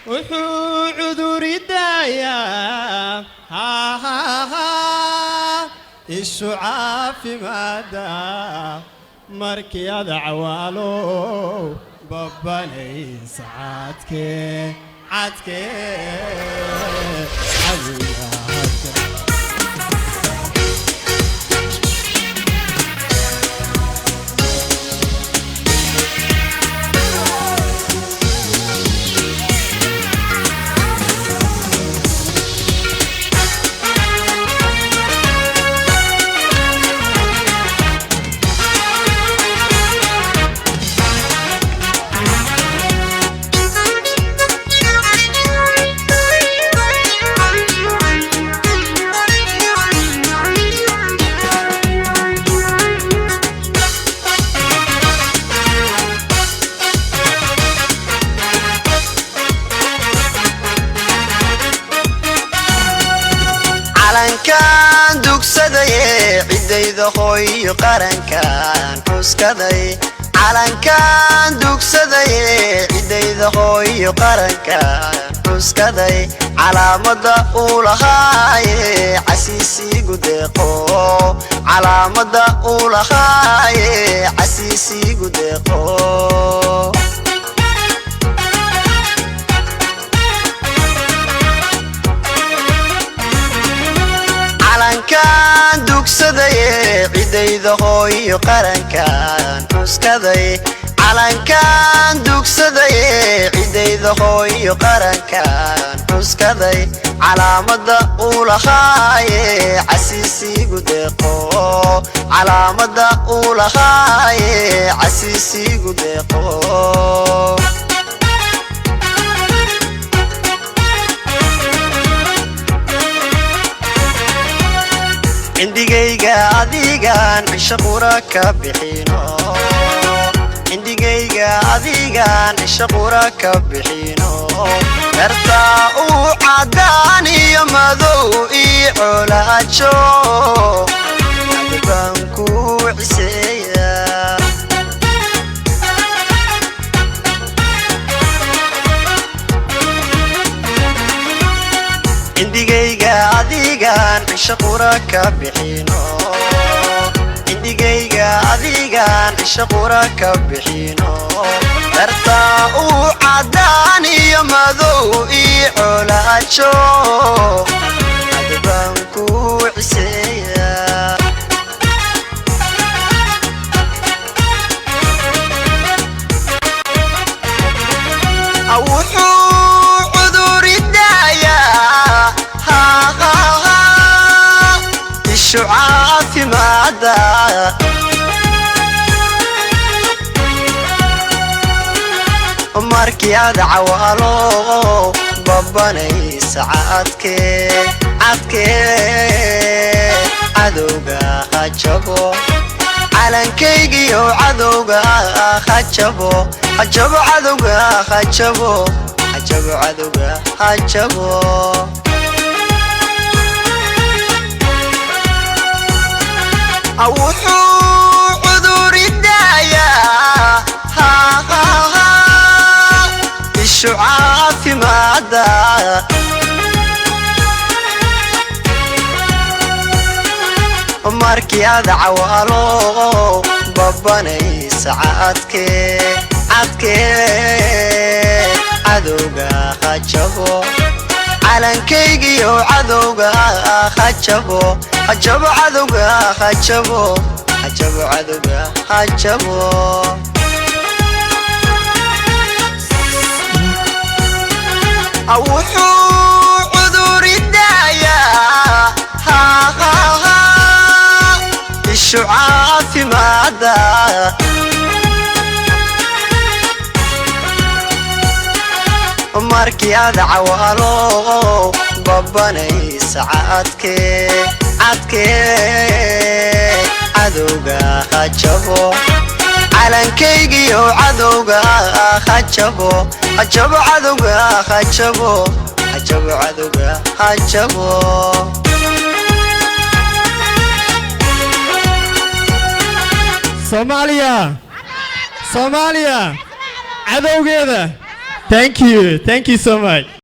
Wuxuu cuduridayaa ishu caafimaada markii aad cawaalo babanaysa cadkee cadkee cadowga hajabo. Calankaan dugsadaye, ciddayda hooyo, qarankaan cuskaday. Calankaan dugsadaye, ciddayda hooyo, qarankaan cuskaday. Calaamada uu lahaaye casiisiigu deeqo, calaamada uu lahaaye casiisiigu deeqo. Calankaan dugsadaye, ciddayda hooyo, qarankaan cuskaday. Calankaan dugsadaye, ciddayda hooyo, qarankaan cuskaday. Calaamada uu lahaaye casiisiigu deeqo, calaamada uu lahaaye casiisiigu deeqo. Cindigayga adigaan cisho qura ka bixino, cindigayga adigaan cisho qura ka bixino. Dartaa uu caddaan iyo madow ii colaajo, adbaan ku ciseeya. Cindigayga adigaan cisho qura ka bixino, cindigayga adigaan cisho qura ka bixino. Dartaa uu caddaan iyo madow ii colaajo, adbaan ku ciseeya. Wuxuu cuduridayaa ishu caafimaada markii aad cawaalo babanaysa cadkee cadkee cadowga hajabo. Calankaygiyo cadowga hajabo, hajabo cadowga hajabo, hajabo cadowga hajabo. Wuxuu cuduridayaa ishu caafimaada markii aad cawaalo babanaysa cadkee cadkee cadowga hajabo. Calankaygiyo cadowga hajabo, hajabo cadowga hajabo, hajabo cadowga hajabo. Wuxuu cuduridayaa ishu caafimaada markii aad cawaalo babanaysa cadkee cadkee cadowga hajabo. Calankaygiyo cadowga hajabo, hajabo cadowga hajabo, hajabo cadowga hajabo. Soomaaliya, Soomaaliya cadowgeeda Thank you. Thank you so much.